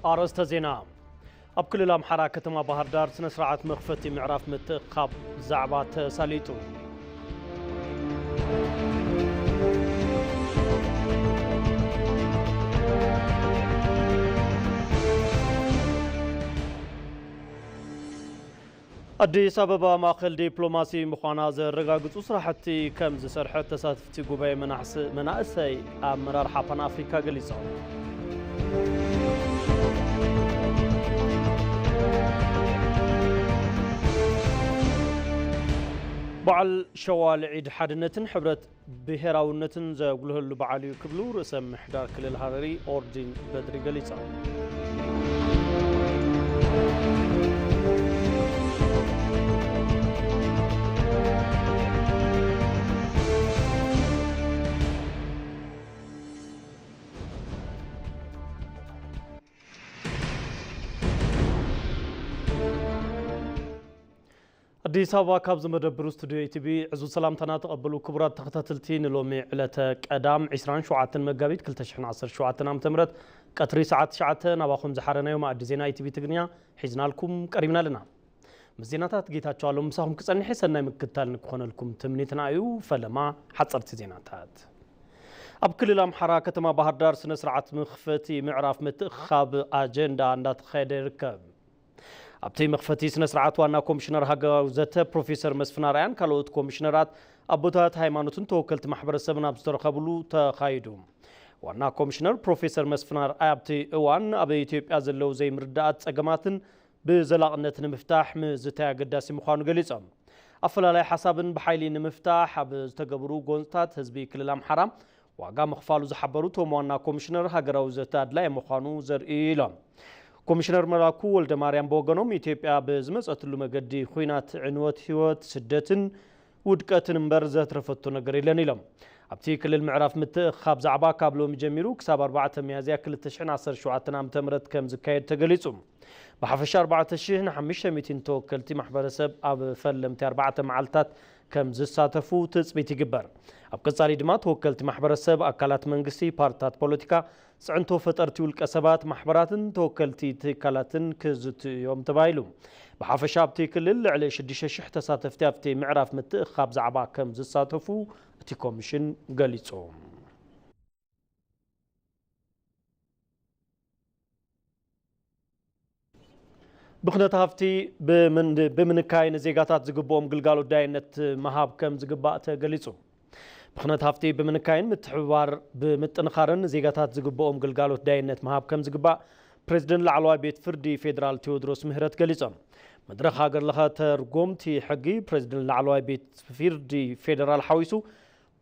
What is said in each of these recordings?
ኣርእስተ ዜና። ኣብ ክልል ኣምሓራ ከተማ ባህር ዳር ስነ ስርዓት መኽፈቲ ምዕራፍ ምትእኻብ ዛዕባ ተሳሊጡ። ኣዲስ ኣበባ ማእኸል ዲፕሎማሲ ምዃና ዘረጋግጹ ስራሕቲ ከም ዝሰርሐት ተሳተፍቲ ጉባኤ መናሕስ-፣ መናእሰይ ኣመራርሓ ፓን ኣፍሪካ ገሊጾም። በዓል ሸዋል ዒድ ሓድነትን ሕብረት ብሄራውነትን ዘጉልሀሉ በዓል እዩ ክብሉ ርእሰ ምሕዳር ክልል ሃረሪ ኦርዲን በድሪ ገሊጾም። ኣዲስ ኣበባ ካብ ዝመደብሩ ስቱዲዮ ኢቲቪ ዕዙዝ ሰላምታና ተቐበሉ ክቡራት ተኸታተልቲ። ንሎሚ ዕለተ ቀዳም ዕስራን ሸውዓተን መጋቢት ክልተ ሽሕን ዓሰርተ ሸውዓተን ዓመተ ምህረት ቀትሪ ሰዓት ትሽዓተ ናባኹም ዝሓረናዮ መኣዲ ዜና ኢቲቪ ትግርኛ ሒዝናልኩም ቀሪብና ኣለና። ምስ ዜናታት ጌታቸው ኣለሙ ምሳኹም ክጸንሕ ሰናይ ምክትታል ንክኾነልኩም ትምኒትና እዩ። ፈለማ ሓጸርቲ ዜናታት። ኣብ ክልል ኣምሓራ ከተማ ባህር ዳር ስነ ስርዓት መኽፈቲ ምዕራፍ ምትእኻብ ኣጀንዳ እንዳተኻየደ ይርከብ። ኣብቲ መኽፈቲ ስነ ስርዓት ዋና ኮሚሽነር ሃገራዊ ዘተ ፕሮፌሰር መስፍን ኣርኣያን ካልኦት ኮሚሽነራት ኣቦታት ሃይማኖትን ተወከልቲ ማሕበረሰብን ኣብ ዝተረኸብሉ ተኻይዱ። ዋና ኮሚሽነር ፕሮፌሰር መስፍን ኣርኣያ ኣብቲ እዋን ኣብ ኢትዮጵያ ዘለዉ ዘይምርዳኣት ጸገማትን ብዘላቕነት ንምፍታሕ ምዝታይ ኣገዳሲ ምዃኑ ገሊጾም። ኣፈላላይ ሓሳብን ብሓይሊ ንምፍታሕ ኣብ ዝተገብሩ ጎንፅታት ህዝቢ ክልል ኣምሓራ ዋጋ ምኽፋሉ ዝሓበሩ እቶም ዋና ኮሚሽነር ሃገራዊ ዘተ ኣድላይ ምዃኑ ዘርኢ እዩ ኢሎም። ኮሚሽነር መላኩ ወልደ ማርያም ብወገኖም ኢትዮጵያ ብዝመፀትሉ መገዲ ኹናት ዕንወት ህይወት ስደትን ውድቀትን እምበር ዘትረፈቶ ነገር የለን ኢሎም። ኣብቲ ክልል ምዕራፍ ምትእኻብ ዛዕባ ካብ ሎሚ ጀሚሩ ክሳብ ኣርባዕተ ሚያዝያ ክልተ ሽሕን ዓሰርተ ሸውዓተን ዓመተ ምህረት ከም ዝካየድ ተገሊጹ። ብሓፈሻ ኣርባዕተ ሽሕ ንሓሙሽተ ሚእቲ ተወከልቲ ማሕበረሰብ ኣብ ፈለምቲ ኣርባዕተ መዓልታት ከም ዝሳተፉ ትጽቢት ይግበር። ኣብ ቀጻሊ ድማ ተወከልቲ ማሕበረሰብ፣ ኣካላት መንግስቲ፣ ፓርትታት ፖለቲካ፣ ጽዕንቶ ፈጠርቲ ውልቀ ሰባት፣ ማሕበራትን ተወከልቲ ትካላትን ክዝትዩ እዮም ተባሂሉ። ብሓፈሻ ኣብቲ ክልል ልዕሊ ሽዱሽተ ሽሕ ተሳተፍቲ ኣብቲ ምዕራፍ ምትእኻብ ዛዕባ ከም ዝሳተፉ እቲ ኮሚሽን ገሊጹ። ብኽነት ሃፍቲ ብምን-፣ ብምንካይ ንዜጋታት ዝግብኦም ግልጋሎት ዳይነት ምሃብ ከም ዝግባእ ተገሊጹ። ብኽነት ሃፍቲ ብምንካይን ምትሕብባር ብምጥንኻርን ንዜጋታት ዝግብኦም ግልጋሎት ዳይነት ምሃብ ከም ዝግባእ ፕሬዝደንት ላዕለዋይ ቤት ፍርዲ ፌዴራል ቴዎድሮስ ምህረት ገሊጾም። መድረኽ ሃገር ለኸ ተርጎምቲ ሕጊ ፕሬዝደንት ላዕለዋይ ቤት ፍርዲ ፌዴራል ሓዊሱ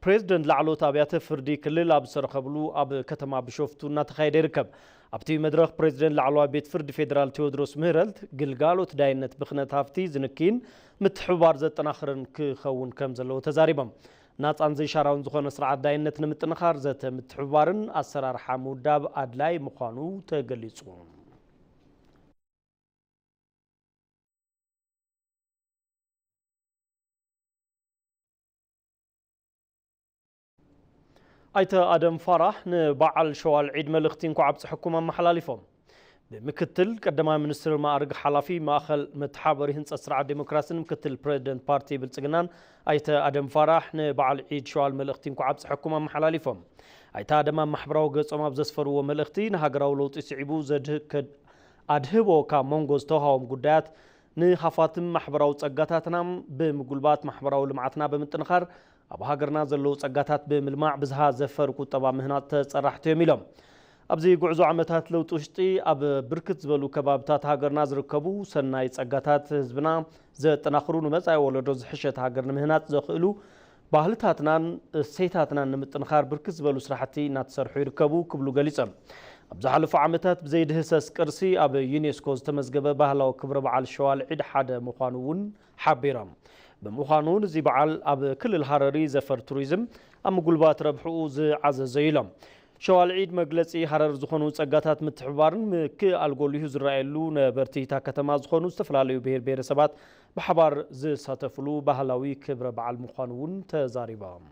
ፕሬዝደንት ላዕለዎት ኣብያተ ፍርዲ ክልል ኣብ ዝተረኸብሉ ኣብ ከተማ ቢሾፍቱ እናተኻየደ ይርከብ። ኣብቲ መድረኽ ፕሬዝደንት ላዕለዋይ ቤት ፍርዲ ፌዴራል ቴዎድሮስ ምህረት ግልጋሎት ዳይነት ብኽነት ሃፍቲ ዝንክይን ምትሕብባር ዘጠናኽርን ክኸውን ከም ዘለዎ ተዛሪቦም። ናጻን ዘይሻራውን ዝኾነ ስርዓት ዳይነት ንምጥንኻር ዘተ ምትሕብባርን ኣሰራርሓ ምውዳብ ኣድላይ ምዃኑ ተገሊጹ። ኣይተ ኣደም ፋራህ ንበዓል ሸዋል ዒድ መልእኽቲ እንኳዕ ኣብፀሐኩም ኣመሓላሊፎም። ብምክትል ቀዳማይ ሚኒስትር ማዕርግ ሓላፊ ማእኸል መተሓበሪ ህንፀት ስርዓት ዴሞክራሲን ምክትል ፕሬዚደንት ፓርቲ ብልፅግናን ኣይተ ኣደም ፋራህ ንበዓል ዒድ ሸዋል መልእኽቲ እንኳዕ ኣብፀሐኩም ኣመሓላሊፎም። ኣይተ ኣደም ኣብ ማሕበራዊ ገፆም ኣብ ዘስፈርዎ መልእኽቲ ንሃገራዊ ለውጢ ስዒቡ ዘድህከ-፣ ኣድህቦ ካብ መንጎ ዝተውሃቦም ጉዳያት ንሃፋትም ማሕበራዊ ጸጋታትና ብምጉልባት ማሕበራዊ ልምዓትና ብምጥንኻር ኣብ ሃገርና ዘለዉ ጸጋታት ብምልማዕ ብዝሃ ዘፈር ቁጠባ ምህናጽ ተጸራሕቲ እዮም ኢሎም። ኣብዚ ጉዕዞ ዓመታት ለውጢ ውሽጢ ኣብ ብርክት ዝበሉ ከባብታት ሃገርና ዝርከቡ ሰናይ ጸጋታት ህዝብና ዘጠናኽሩ ንመጻኢ ወለዶ ዝሕሸት ሃገር ንምህናጽ ዘኽእሉ ባህልታትናን እሴታትናን ንምጥንኻር ብርክት ዝበሉ ስራሕቲ እናተሰርሑ ይርከቡ ክብሉ ገሊጾም። ኣብ ዝሓለፉ ዓመታት ብዘይድህሰስ ቅርሲ ኣብ ዩኔስኮ ዝተመዝገበ ባህላዊ ክብረ በዓል ሸዋል ዒድ ሓደ ምዃኑ እውን ሓቢሮም። ብምዃኑ እውን እዚ በዓል ኣብ ክልል ሃረሪ ዘፈር ቱሪዝም ኣብ ምጉልባት ረብሕኡ ዝዓዘዘ እዩ ኢሎም። ሸዋል ዒድ መግለፂ ሃረር ዝኾኑ ፀጋታት ምትሕብባርን ምክእኣል ጎሊሁ ዝረኣየሉ ነበርቲ እታ ከተማ ዝኾኑ ዝተፈላለዩ ብሄር ብሄረሰባት ብሓባር ዝሳተፍሉ ባህላዊ ክብረ በዓል ምዃኑ እውን ተዛሪቦም።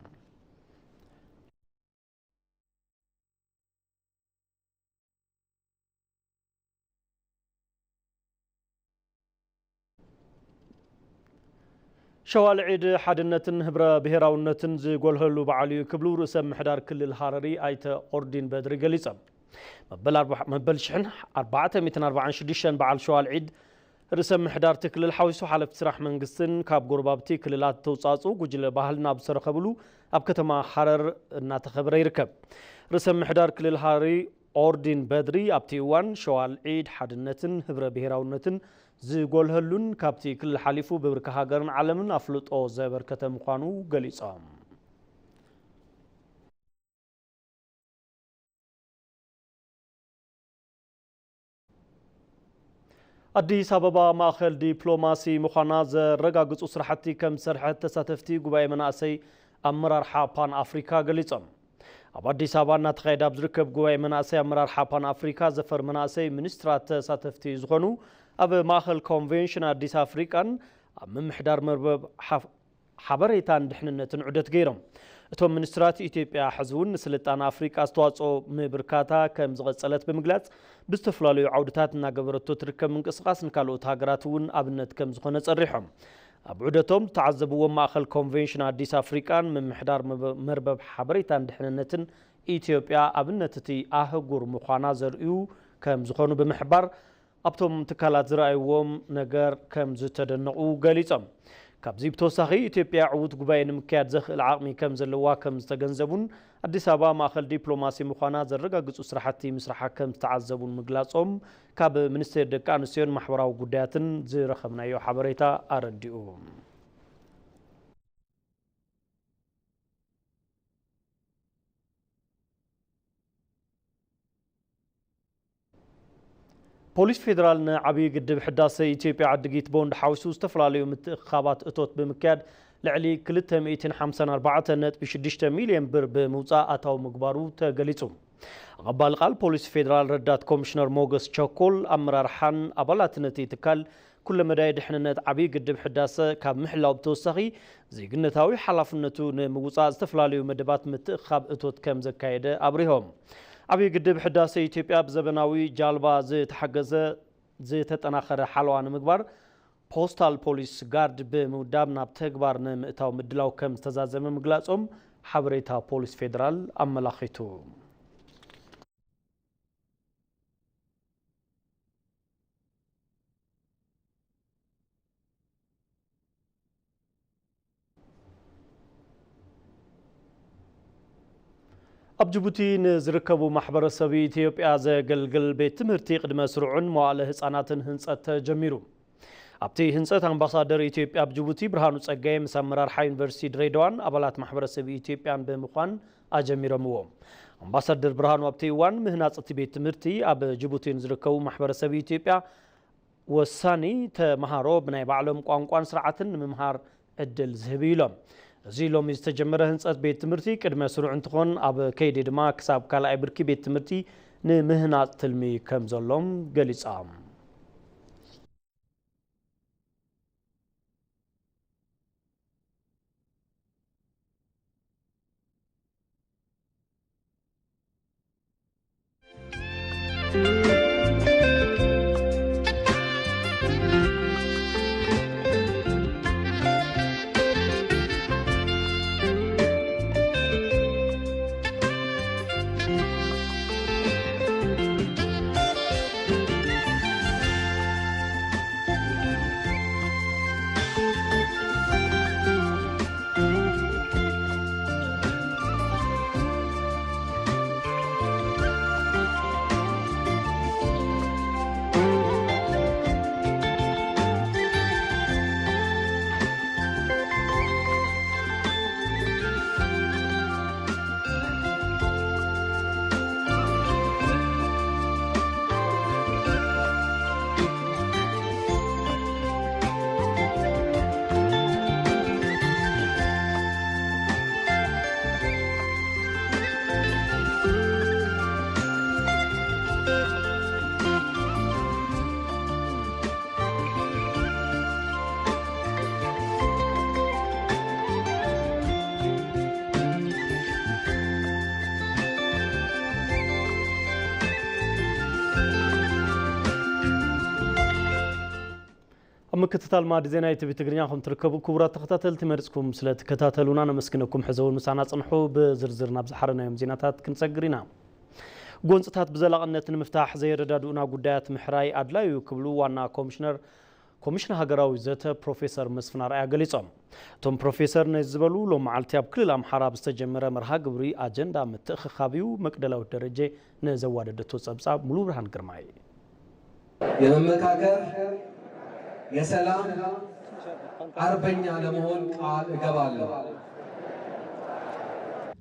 ሸዋል ዒድ ሓድነትን ህብረ ብሔራውነትን ዝጎልሀሉ በዓል እዩ ክብሉ ርእሰ ምሕዳር ክልል ሃረሪ ኣይተ ኦርዲን በድሪ ገሊጾም። መበል ኣርባ-፣ መበል ሽሕን ኣርባዕተ ሚእትን ኣርባዓን ሽዱሽተን በዓል ሸዋል ዒድ ርእሰ ምሕዳር እቲ ክልል ሓዊሱ ሓለፍቲ ስራሕ መንግስትን ካብ ጎረባብቲ ክልላት ተውጻጹ ጉጅለ ባህልና ኣብ ዝተረኸብሉ ኣብ ከተማ ሃረር እናተኸበረ ይርከብ። ርእሰ ምሕዳር ክልል ሃረሪ ኦርዲን በድሪ ኣብቲ እዋን ሸዋል ዒድ ሓድነትን ህብረ ብሔራውነትን ዝጎልሀሉን ካብቲ ክልል ሓሊፉ ብብርኪ ሃገርን ዓለምን ኣፍልጦ ዘበርከተ ምዃኑ ገሊጾም። ኣዲስ ኣበባ ማእኸል ዲፕሎማሲ ምዃና ዘረጋግጹ ስራሕቲ ከም ዝሰርሐት ተሳተፍቲ ጉባኤ መናእሰይ ኣመራርሓ ፓን ኣፍሪካ ገሊጾም። ኣብ ኣዲስ ኣበባ እናተኻየደ ኣብ ዝርከብ ጉባኤ መናእሰይ ኣመራርሓ ፓን ኣፍሪካ ዘፈር መናእሰይ ሚኒስትራት ተሳተፍቲ ዝኾኑ ኣብ ማእኸል ኮንቬንሽን ኣዲስ ኣፍሪቃን ኣብ ምምሕዳር መርበብ ሓፍ-፣ ሓበሬታን ድሕንነትን ዑደት ገይሮም። እቶም ሚኒስትራት ኢትዮጵያ ሕዚ እውን ንስልጣን ኣፍሪቃ ኣስተዋፅኦ ምብርካታ ከም ዝቐጸለት ብምግላጽ ብዝተፈላለዩ ዓውድታት እናገበረቶ ትርከብ ምንቅስቃስ ንካልኦት ሃገራት እውን ኣብነት ከም ዝኾነ ጸሪሖም። ኣብ ዑደቶም ዝተዓዘብዎም ማእኸል ኮንቬንሽን ኣዲስ ኣፍሪቃን ምምሕዳር መበ-፣ መርበብ ሓበሬታን ድሕንነትን ኢትዮጵያ ኣብነት እቲ ኣህጉር ምዃና ዘርእዩ ከም ዝኾኑ ብምሕባር ኣብቶም ትካላት ዝረኣይዎም ነገር ከም ዝተደነቑ ገሊጾም። ካብዚ ብተወሳኺ ኢትዮጵያ ዕዉት ጉባኤ ንምክያድ ዘኽእል ዓቕሚ ከም ዘለዋ ከም ዝተገንዘቡን ኣዲስ ኣበባ ማእኸል ዲፕሎማሲ ምዃና ዘረጋግጹ ስራሕቲ ምስራሓ ከም ዝተዓዘቡን ምግላጾም ካብ ሚኒስቴር ደቂ ኣንስትዮን ማሕበራዊ ጉዳያትን ዝረኸብናዮ ሓበሬታ ኣረዲኡ። ፖሊስ ፌዴራል ንዓብዪ ግድብ ሕዳሰ ኢትዮጵያ ዕድጊት ቦንድ ሓዊሱ ዝተፈላለዩ ምትእኽኻባት እቶት ብምክያድ ልዕሊ ክልተ ሚእትን ሓምሳን ኣርባዕተን ነጥቢ ሽዱሽተ ሚልዮን ብር ብምውፃእ ኣታዊ ምግባሩ ተገሊፁ። ኣቐባሊ ቃል ፖሊስ ፌዴራል ረዳት ኮሚሽነር ሞገስ ቸኮል ኣመራርሓን ኣባላት ነቲ ትካል ኩለመዳይ ድሕንነት ዓብዪ ግድብ ሕዳሰ ካብ ምሕላው ብተወሳኺ ዜግነታዊ ሓላፍነቱ ንምውፃእ ዝተፈላለዩ መደባት ምትእኽኻብ እቶት ከም ዘካየደ ኣብሪሆም። ዓብዪ ግድብ ሕዳሰ ኢትዮጵያ ብዘበናዊ ጃልባ ዝተሓገዘ ዝተጠናኸረ ሓለዋ ንምግባር ፖስታል ፖሊስ ጋርድ ብምውዳብ ናብ ተግባር ንምእታው ምድላው ከም ዝተዛዘመ ምግላጾም ሓበሬታ ፖሊስ ፌዴራል ኣመላኺቱ። ኣብ ጅቡቲ ንዝርከቡ ማሕበረሰብ ኢትዮጵያ ዘገልግል ቤት ትምህርቲ ቅድመ ስሩዕን መዋእለ ህጻናትን ህንጸት ተጀሚሩ። ኣብቲ ህንጸት ኣምባሳደር ኢትዮጵያ ኣብ ጅቡቲ ብርሃኑ ጸጋይ ምስ ኣመራርሓ ዩኒቨርሲቲ ድሬዳዋን ኣባላት ማሕበረሰብ ኢትዮጵያን ብምዃን ኣጀሚሮምዎ። ኣምባሳደር ብርሃኑ ኣብቲ እዋን ምህናጽ እቲ ቤት ትምህርቲ ኣብ ጅቡቲ ንዝርከቡ ማሕበረሰብ ኢትዮጵያ ወሳኒ ተምሃሮ ብናይ ባዕሎም ቋንቋን ስርዓትን ንምምሃር ዕድል ዝህብ እዩ ኢሎም። እዚ ሎሚ ዝተጀመረ ህንጸት ቤት ትምህርቲ ቅድመ ስሩዕ እንትኾን ኣብ ከይዲ ድማ ክሳብ ካልኣይ ብርኪ ቤት ትምህርቲ ንምህናጽ ትልሚ ከም ዘሎም ገሊጾም። ምክትታል ማዕዲ ዜና ኢቲቪ ትግርኛ ከም ትርከቡ ክቡራት ተኸታተልቲ መሪጽኩም ስለ ትከታተሉና ነመስግነኩም። ሕዚ እውን ምሳና ጽንሑ። ብዝርዝር ናብ ዝሓረናዮም ዜናታት ክንሰግር ኢና። ጎንጽታት ብዘላቕነት ንምፍታሕ ዘየረዳድኡና ጉዳያት ምሕራይ ኣድላዩ ክብሉ ዋና ኮሚሽነር ኮሚሽን ሃገራዊ ዘተ ፕሮፌሰር መስፍን ኣርኣያ ገሊጾም። እቶም ፕሮፌሰር ነዚ ዝበሉ ሎም መዓልቲ ኣብ ክልል ኣምሓራ ብዝተጀመረ መርሃ ግብሪ ኣጀንዳ ምትእኽኻብ እዩ። መቅደላዊት ደረጀ ነዘዋደደቶ ጸብጻብ ሙሉ ብርሃን ግርማይ። የመመካከር የሰላም አርበኛ ለመሆን ቃል እገባለሁ።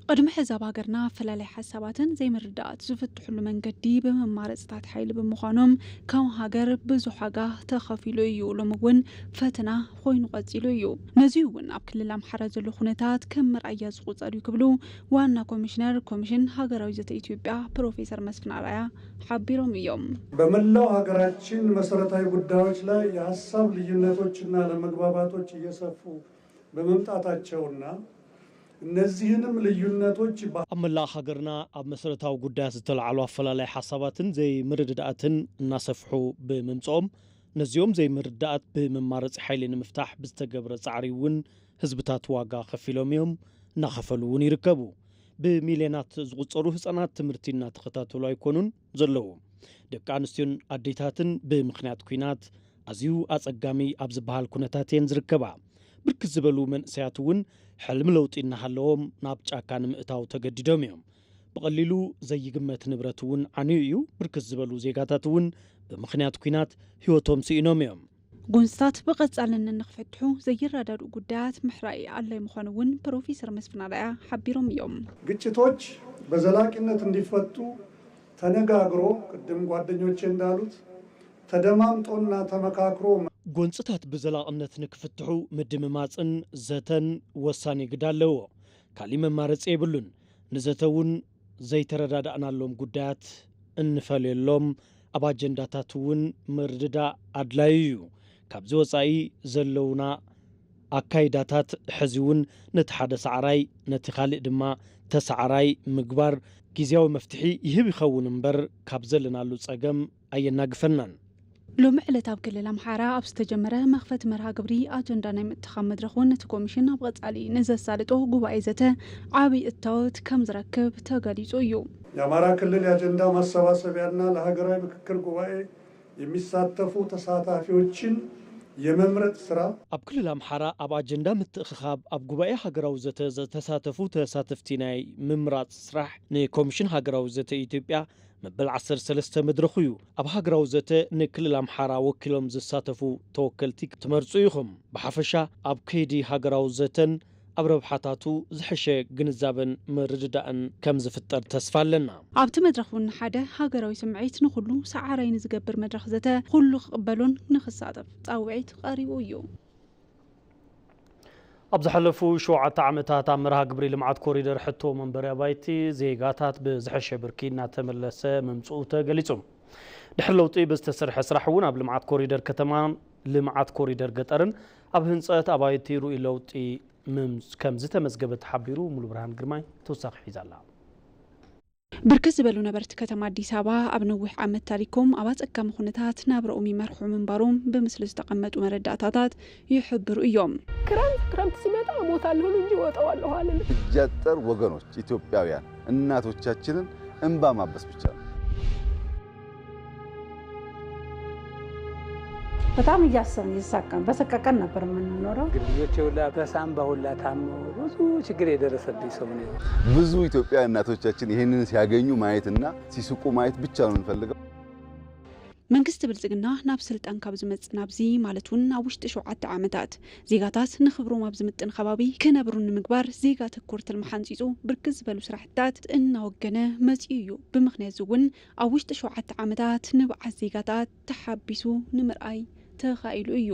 ቅድሚ ሕዚ ኣብ ሃገርና ኣፈላላይ ሓሳባትን ዘይምርዳኣት ዝፍትሕሉ መንገዲ ብመማረፅታት ሓይሊ ብምዃኖም ካብ ሃገር ብዙሕ ዋጋ ተኸፊሉ እዩ። ሎም እውን ፈተና ኮይኑ ቀፂሉ እዩ። ነዚ እውን ኣብ ክልል ኣምሓራ ዘሎ ኩነታት ከም መርኣያ ዝቑፀር እዩ ክብሉ ዋና ኮሚሽነር ኮሚሽን ሃገራዊ ዘተ ኢትዮጵያ ፕሮፌሰር መስፍን ኣርኣያ ሓቢሮም እዮም። በመላው ሀገራችን መሰረታዊ ጉዳዮች ላይ የሀሳብ ልዩነቶችና ለመግባባቶች እየሰፉ በመምጣታቸውና እነዚህንም ልዩነቶች ኣብ መላእ ሃገርና ኣብ መሰረታዊ ጉዳያት ዝተላዕሉ ኣፈላላይ ሓሳባትን ዘይምርድዳኣትን እናሰፍሑ ብምምፅኦም ነዚኦም ዘይምርዳኣት ብመማረፂ ሓይሊ ንምፍታሕ ብዝተገብረ ፃዕሪ እውን ህዝብታት ዋጋ ከፊሎም እዮም፣ እናኸፈሉ እውን ይርከቡ። ብሚልዮናት ዝቑፀሩ ህፃናት ትምህርቲ እናተኸታተሉ ኣይኮኑን ዘለዉ። ደቂ ኣንስትዮን ኣዴታትን ብምኽንያት ኲናት ኣዝዩ ኣጸጋሚ ኣብ ዝበሃል ኩነታት እየን ዝርከባ። ብርክት ዝበሉ መንእሰያት እውን ሕልሚ ለውጢ እናሃለዎም ናብ ጫካ ንምእታው ተገዲዶም እዮም። ብቐሊሉ ዘይግመት ንብረት እውን ዓንዩ እዩ። ብርክት ዝበሉ ዜጋታት እውን ብምኽንያት ኲናት ህይወቶም ስኢኖም እዮም። ጎንፅታት ብቐፃልነት ንክፍትሑ ዘይረዳድኡ ጉዳያት ምሕራይ ኣድላይ ምዃኑ እውን ፕሮፌሰር መስፍን ኣርኣያ ሓቢሮም እዮም። ግጭቶች በዘላቂነት እንዲፈቱ ተነጋግሮ ቅድም ጓደኞቼ እንዳሉት ተደማምጦና ተመካክሮ ጎንፅታት ብዘላቕነት ንክፍትሑ ምድምማፅን ዘተን ወሳኒ ግደ ኣለዎ። ካሊእ መማረፂ የብሉን። ንዘተ እውን ዘይተረዳዳእናሎም ጉዳያት እንፈልየሎም ኣብ ኣጀንዳታት እውን ምርድዳእ ኣድላዩ እዩ። ካብዚ ወፃኢ ዘለውና ኣካይዳታት ሕዚ እውን ነቲ ሓደ ሰዓራይ ነቲ ካልእ ድማ ተሰዓራይ ምግባር ግዝያዊ መፍትሒ ይህብ ይኸውን እምበር ካብ ዘለናሉ ፀገም ኣየናግፈናን። ሎሚ ዕለት ኣብ ክልል ኣምሓራ ኣብ ዝተጀመረ መኽፈቲ መርሃ ግብሪ ኣጀንዳ ናይ ምትኻብ መድረኽ እውን እቲ ኮሚሽን ኣብ ቐፃሊ ንዘሳልጦ ጉባኤ ዘተ ዓብይ እታወት ከም ዝረክብ ተገሊፁ እዩ። የአማራ ክልል የአጀንዳ ማሰባሰቢያና ለሀገራዊ ምክክር ጉባኤ የሚሳተፉ ተሳታፊዎችን የመምረጥ ስራ ኣብ ክልል ኣምሓራ ኣብ ኣጀንዳ ምትእኽኻብ ኣብ ጉባኤ ሃገራዊ ዘተ ዝተሳተፉ ተሳተፍቲ ናይ ምምራፅ ስራሕ ንኮሚሽን ሃገራዊ ዘተ ኢትዮጵያ መበል ዓሰርተ ሰለስተ መድረኹ እዩ። ኣብ ሃገራዊ ዘተ ንክልል ኣምሓራ ወኪሎም ዝሳተፉ ተወከልቲ ትመርፁ ኢኹም። ብሓፈሻ ኣብ ከይዲ ሃገራዊ ዘተን ኣብ ረብሓታቱ ዝሐሸ ግንዛበን ምርድዳእን ከም ዝፍጠር ተስፋ ኣለና። ኣብቲ መድረኽ እውን ሓደ ሃገራዊ ስምዒት ንኹሉ ሰዓራይ ንዝገብር መድረኽ ዘተ ኩሉ ክቕበሎን ንክሳተፍ ፃውዒት ቀሪቡ እዩ። ኣብ ዝሓለፉ ሸውዓተ ዓመታት ኣብ መርሃ ግብሪ ልምዓት ኮሪደር ሕቶ መንበሪ ኣባይቲ ዜጋታት ብዝሐሸ ብርኪ እናተመለሰ ምምፅኡ ተገሊፁ። ድሕሪ ለውጢ ብዝተሰርሐ ስራሕ እውን ኣብ ልምዓት ኮሪደር ከተማን ልምዓት ኮሪደር ገጠርን ኣብ ህንፀት ኣባይቲ ርኡይ ለውጢ ምምፅ- ከም ዝተመዝገበ ተሓቢሩ። ሙሉ ብርሃን ግርማይ ተወሳኺ ሒዛ ኣላ። ብርክት ዝበሉ ነበርቲ ከተማ ኣዲስ ኣበባ ኣብ ነዊሕ ዓመት ታሪኮም ኣብ ኣፀጋሚ ኩነታት ናብረኦም ይመርሑ ምንባሮም ብምስሊ ዝተቐመጡ መረዳእታታት ይሕብሩ እዮም። ክረምት ክረምት ሲመጣ እሞታለሁ እንጂ እወጣዋለሁ አልልም። እጃጠር ወገኖች ኢትዮጵያውያን እናቶቻችንን እንባ ማበስ ብቻ ነው። በጣም እያሰብን እየተሳቀን በሰቀቀን ነበር የምንኖረው። ልጆቼ ሁላ በሳምባ ሁላ ታመው ብዙ ችግር የደረሰብኝ ሰው ነው። ብዙ ኢትዮጵያ እናቶቻችን ይህንን ሲያገኙ ማየትና ሲስቁ ማየት ብቻ ነው የምንፈልገው። መንግስቲ ብልፅግና ናብ ስልጣን ካብ ዝመፅእ ናብዚ ማለት እውን ኣብ ውሽጢ ሸውዓተ ዓመታት ዜጋታት ንክብሮም ኣብ ዝምጥን ከባቢ ክነብሩ ንምግባር ዜጋ ተኮር ትልሚ ሓንፂፁ ብርክት ዝበሉ ስራሕትታት እናወገነ መፂኡ እዩ። ብምክንያት እዚ እውን ኣብ ውሽጢ ሸውዓተ ዓመታት ንብዓት ዜጋታት ተሓቢሱ ንምርኣይ ተኻኢሉ እዩ።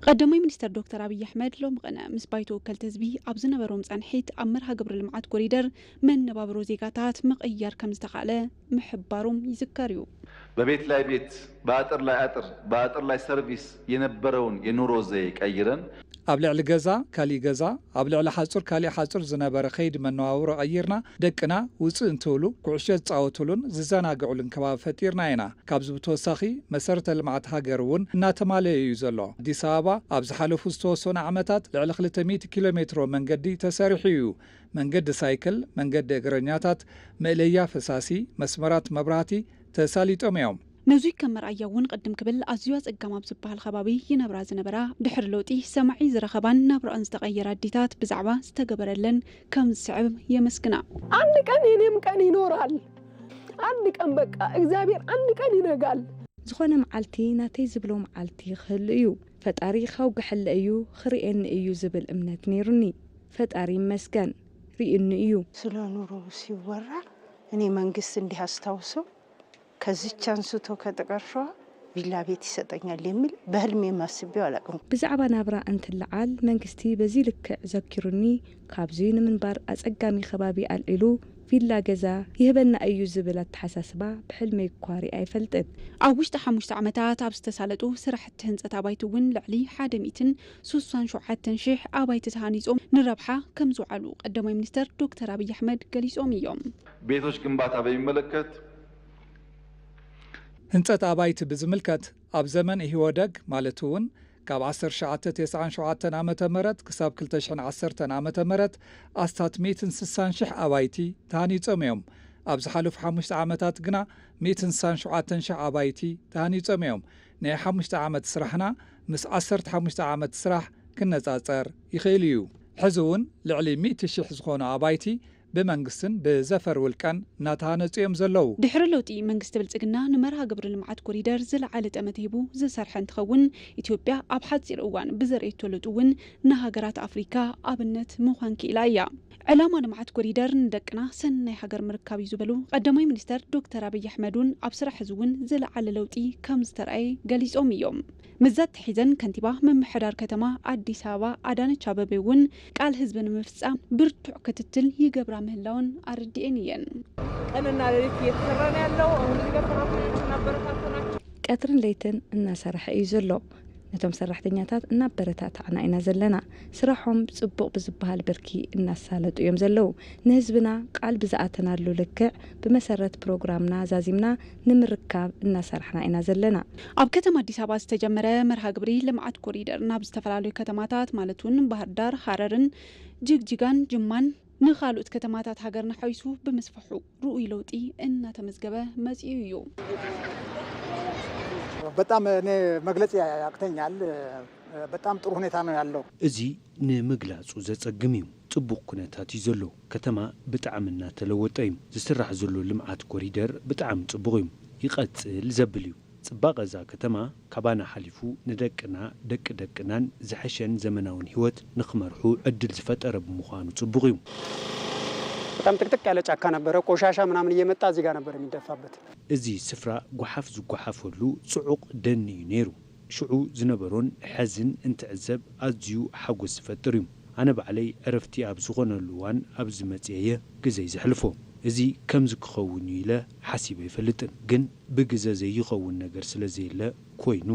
ቀዳማይ ሚኒስተር ዶክተር ኣብይ ኣሕመድ ሎሚ ቅነ ምስ ባይቶ ወከልቲ ህዝቢ ኣብ ዝነበሮም ፃንሒት ኣብ መርሃ ግብሪ ልምዓት ኮሪደር መነባብሮ ዜጋታት ምቕያር ከም ዝተኻእለ ምሕባሮም ይዝከር እዩ። በቤት ላይ ቤት፣ በአጥር ላይ አጥር፣ በአጥር ላይ ሰርቪስ የነበረውን የኑሮ ዘዬ ቀይረን ኣብ ልዕሊ ገዛ ካሊእ ገዛ፣ ኣብ ልዕሊ ሓጹር ካሊእ ሓጹር ዝነበረ ከይዲ መነባብሮ ቀይርና፣ ደቅና ውጽእ እንትብሉ ኩዕሾ ዝጻወቱሉን ዝዘናግዑሉን ከባቢ ፈጢርና ኢና። ካብዚ ብተወሳኺ መሰረተ ልምዓት ሃገር እውን እናተማለየ እዩ ዘሎ። ኣዲስ ኣበባ ኣብ ዝሓለፉ ዝተወሰኑ ዓመታት ልዕሊ ክልተ ሚእቲ ኪሎ ሜትሮ መንገዲ ተሰሪሑ እዩ። መንገዲ ሳይክል፣ መንገዲ እግረኛታት፣ መእለያ ፈሳሲ፣ መስመራት መብራህቲ ተሳሊጦም እዮም። ነዙይ ከም መርኣያ እውን ቅድም ክብል ኣዝዩ ኣጸጋም ኣብ ዝበሃል ከባቢ ይነብራ ዝነበራ ድሕሪ ለውጢ ሰማዒ ዝረኸባን ናብራኣን ዝተቐየረ ኣዲታት ብዛዕባ ዝተገበረለን ከም ዝስዕብ የመስግና። አንድ ቀን የኔም ቀን ይኖራል። አንድ ቀን በቃ እግዚአብሔር አንድ ቀን ይነጋል። ዝኾነ መዓልቲ ናተይ ዝብሎ መዓልቲ ክህሉ እዩ። ፈጣሪ ከውግሐለ እዩ፣ ክርእየኒ እዩ ዝብል እምነት ነይሩኒ። ፈጣሪ ይመስገን፣ ርእዩኒ እዩ። ስለ ኑሮ ሲወራ እኔ መንግስት እንዲህ አስታውሶ ከዚች አንስቶ ከጥቃርሸዋ ቪላ ቤት ይሰጠኛል የሚል በህልሜም አስቤው አላውቅም። ብዛዕባ ናብራ እንትለዓል መንግስቲ በዚ ልክዕ ዘኪሩኒ፣ ካብዚ ንምንባር ኣጸጋሚ ከባቢ ኣልዒሉ ቪላ ገዛ ይህበና እዩ ዝብል ኣተሓሳስባ ብሕልመይ እኳ ሪኣ ኣይፈልጥን። ኣብ ውሽጢ ሓሙሽተ ዓመታት ኣብ ዝተሳለጡ ስራሕቲ ህንፀት ኣባይቲ እውን ልዕሊ ሓደ ሚእትን ስሳን ሸውዓተን ሽሕ ኣባይቲ ተሃኒፆም ንረብሓ ከም ዝውዓሉ ቀዳማይ ሚኒስተር ዶክተር ኣብይ ኣሕመድ ገሊፆም እዮም። ቤቶች ግንባታ በሚመለከት ህንፀት ኣባይቲ ብዝምልከት ኣብ ዘመን ኢህወደግ ማለት እውን ካብ ዓሰርተ ትሽዓተ ተስዓን ሸውዓተን ዓመተ ምህረት ክሳብ ክልተ ሽሕን ዓሰርተን ዓመተ ምህረት ኣስታት ሚእትን ስሳን ሽሕ ኣባይቲ ተሃኒጾም እዮም። ኣብ ዝሓለፉ ሓሙሽተ ዓመታት ግና ሚእትን ስሳን ሸውዓተን ሽሕ ኣባይቲ ተሃኒጾም እዮም። ናይ ሓሙሽተ ዓመት ስራሕና ምስ ዓሰርተ ሓሙሽተ ዓመት ስራሕ ክነጻጸር ይኽእል እዩ። ሕዚ እውን ልዕሊ ሚእቲ ሽሕ ዝኾኑ ኣባይቲ ብመንግስትን ብዘፈር ውልቀን እናተሃነፁ እዮም ዘለዉ። ድሕሪ ለውጢ መንግስቲ ብልፅግና ንመርሃ ግብሪ ልምዓት ኮሪደር ዝለዓለ ጠመተ ሂቡ ዝሰርሐ እንትኸውን፣ ኢትዮጵያ ኣብ ሓፂር እዋን ብዘርእየቶ ለውጢ እውን ንሃገራት ኣፍሪካ ኣብነት ምዃን ክኢላ እያ። ዕላማ ልምዓት ኮሪደር ንደቅና ሰናይ ሃገር ምርካብ እዩ ዝበሉ ቀዳማይ ሚኒስተር ዶክተር ኣብይ ኣሕመድ እውን ኣብ ስራሕ እዚ እውን ዝለዓለ ለውጢ ከም ዝተረኣየ ገሊፆም እዮም። ምስዚ ኣተሒዘን ከንቲባ ምምሕዳር ከተማ ኣዲስ ኣበባ ኣዳነች ኣበቤ እውን ቃል ህዝቢ ንምፍፃም ብርቱዕ ክትትል ይገብራ ምህላወን ኣረዲኤን እየን። ቀንና ሌሊት እየተሰራ ነው ያለው። አሁን እዚህ ጋር ሰራተኞች እናበረታቱ ናቸው። ቀትርን ለይትን እናሰረሐ እዩ ዘሎ። ነቶም ሰራሕተኛታት እናበረታታዕና ኢና ዘለና። ስራሖም ጽቡቕ ብዝበሃል ብርኪ እናሳለጡ እዮም ዘለዉ። ንህዝብና ቃል ብዝኣተናሉ ልክዕ ብመሰረት ፕሮግራምና ዛዚምና ንምርካብ እናሰራሕና ኢና ዘለና። ኣብ ከተማ ኣዲስ ኣበባ ዝተጀመረ መርሃ ግብሪ ልምዓት ኮሪደር ናብ ዝተፈላለዩ ከተማታት ማለት እውን ባህር ዳር፣ ሃረርን ጅግጅጋን ጅማን ንኻልኦት ከተማታት ሃገርና ሓዊሱ ብምስፍሑ ርኡይ ለውጢ እናተመዝገበ መፂኡ እዩ። በጣም እኔ መግለጽ ያቅተኛል። በጣም ጥሩ ሁኔታ ነው ያለው። እዚ ንምግላጹ ዘጸግም እዩ። ጽቡቕ ኩነታት እዩ ዘሎ። ከተማ ብጣዕሚ እናተለወጠ እዩ። ዝስራሕ ዘሎ ልምዓት ኮሪደር ብጣዕሚ ጽቡቕ እዩ። ይቐጽል ዘብል እዩ። ጽባቐ እዛ ከተማ ካባና ሓሊፉ ንደቅና፣ ደቂ ደቅናን ዝሐሸን ዘመናውን ህይወት ንኽመርሑ ዕድል ዝፈጠረ ብምዃኑ ጽቡቕ እዩ። በጣም ጥቅጥቅ ያለ ጫካ ነበረ። ቆሻሻ ምናምን እየመጣ እዚህ ጋር ነበር የሚደፋበት። እዚ ስፍራ ጓሓፍ ዝጓሓፈሉ ጽዑቕ ደን እዩ ነይሩ። ሽዑ ዝነበሮን ሐዝን እንትዕዘብ ኣዝዩ ሓጎስ ዝፈጥር እዩ። ኣነ ባዕለይ ዕረፍቲ ኣብ ዝኾነሉ እዋን ኣብዚ መጽየ እየ ግዘይ ዘሕልፎ። እዚ ከምዚ ክኸውን እዩ ኢለ ሓሲበ ኣይፈልጥን፣ ግን ብግዘ ዘይኸውን ነገር ስለ ዘየለ ኮይኑ።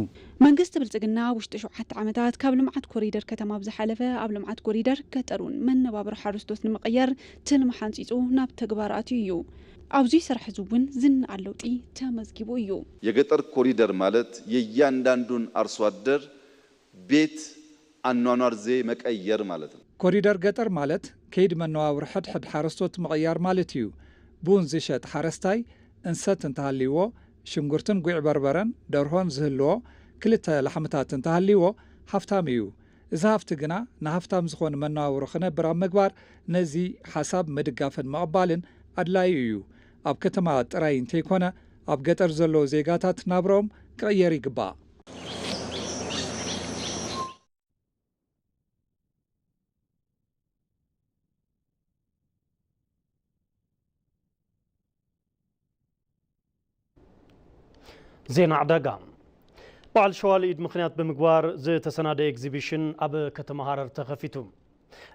መንግስቲ ብልጽግና ኣብ ውሽጢ ሸውዓተ ዓመታት ካብ ልምዓት ኮሪደር ከተማ ብዝሓለፈ ኣብ ልምዓት ኮሪደር ገጠር እውን መነባብሮ ሓረስቶት ንምቕያር ትልሚ ሓንጺጹ ናብ ተግባር ኣትዩ እዩ። ኣብዚ ስራሕ እዚ እውን ዝነኣድ ለውጢ ተመዝጊቡ እዩ። የገጠር ኮሪደር ማለት የእያንዳንዱን ኣርሶ ኣደር ቤት ኣኗኗር ዘዬ መቀየር ማለት ነው። ኮሪደር ገጠር ማለት ከይዲ መነባብሮ ሕድሕድ ሓረስቶት ምቕያር ማለት እዩ። ቡን ዝሸጥ ሓረስታይ እንሰት እንተሃልይዎ፣ ሽንጉርትን ጉዕ በርበረን ደርሆን ዝህልዎ፣ ክልተ ላሕምታት እንተሃልይዎ ሃፍታም እዩ። እዚ ሃፍቲ ግና ንሃፍታም ዝኾነ መነባብሮ ክነብር ኣብ ምግባር ነዚ ሓሳብ ምድጋፍን ምቕባልን ኣድላዩ እዩ። ኣብ ከተማ ጥራይ እንተይኮነ ኣብ ገጠር ዘለዉ ዜጋታት ናብርኦም ክቕየር ይግባእ። ዜና ዕዳጋ። በዓል ሸዋል ኢድ ምኽንያት ብምግባር ዝተሰናደየ ኤግዚቢሽን ኣብ ከተማ ሃረር ተኸፊቱ።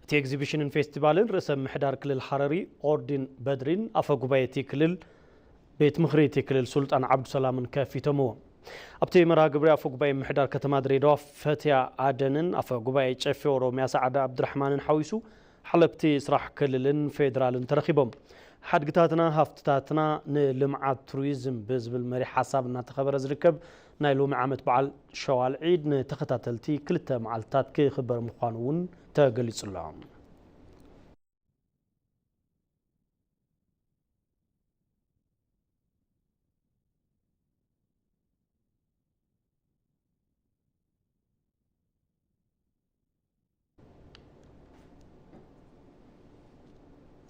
እቲ ኤግዚቢሽንን ፌስቲቫልን ርእሰ ምምሕዳር ክልል ሓረሪ ኦርዲን በድሪን ኣፈ ጉባኤ እቲ ክልል ቤት ምኽሪ እቲ ክልል ሱልጣን ዓብዱሰላምን ከፊቶምዎ። ኣብቲ መርሃ ግብሪ ኣፈ ጉባኤ ምሕዳር ከተማ ድሬዳዋ ፈትያ ኣደንን ኣፈ ጉባኤ ጨፌ ኦሮሚያ ሰዓዳ ኣብዱራሕማንን ሓዊሱ ሓለፍቲ ስራሕ ክልልን ፌዴራልን ተረኺቦም። ሓድግታትና ሃፍትታትና ንልምዓት ቱሪዝም ብዝብል መሪ ሓሳብ እናተኸበረ ዝርከብ ናይ ሎሚ ዓመት በዓል ሸዋል ዒድ ንተኸታተልቲ ክልተ መዓልትታት ክኽበር ምዃኑ እውን ተገሊጹ ኣሎ።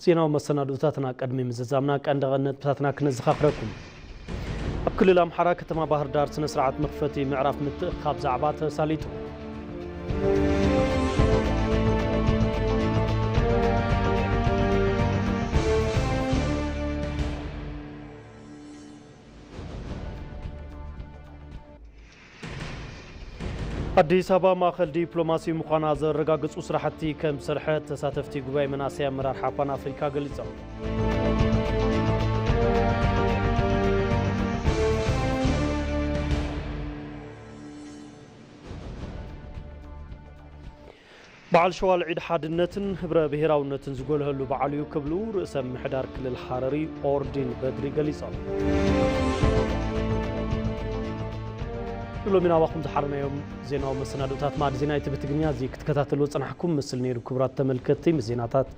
ዜናዊ መሰናዶታትና ቅድሚ ምዝዛምና ቀንዲ ነጥብታትና ክነዘኻኽረኩም። ኣብ ክልል ኣምሓራ ከተማ ባህር ዳር ስነ ስርዓት መኽፈቲ ምዕራፍ ምትእኽኻብ ዛዕባ ተሳሊጡ። ኣዲስ ኣበባ ማእኸል ዲፕሎማሲ ምዃና ዘረጋግፁ ስራሕቲ ከም ዝሰርሐ ተሳተፍቲ ጉባኤ መናእሰይ ኣመራርሓ ፓን ኣፍሪካ ገሊፆም። በዓል ሸዋል ዒድ ሓድነትን ህብረ ብሄራውነትን ዝጎልሀሉ በዓል እዩ ክብሉ ርእሰ ምሕዳር ክልል ሓረሪ ኦርዲን በድሪ ገሊጾም። ንሎሚ ናባኹም ዝሓረናዮም ዜናዊ መሰናዶታት ማዕድ ዜና ኢቲቪ ትግርኛ እዚ ክትከታተሉ ጽናሕኩም ምስል ነይሩ። ክቡራት ተመልከትቲ ምስ ዜናታት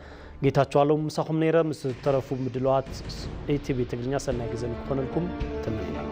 ጌታቸው ኣለሙ ምሳኹም ነይረ። ምስ ዝተረፉ ምድለዋት ኢቲቪ ትግርኛ ሰናይ ግዜ ንክኾነልኩም ተመኒና።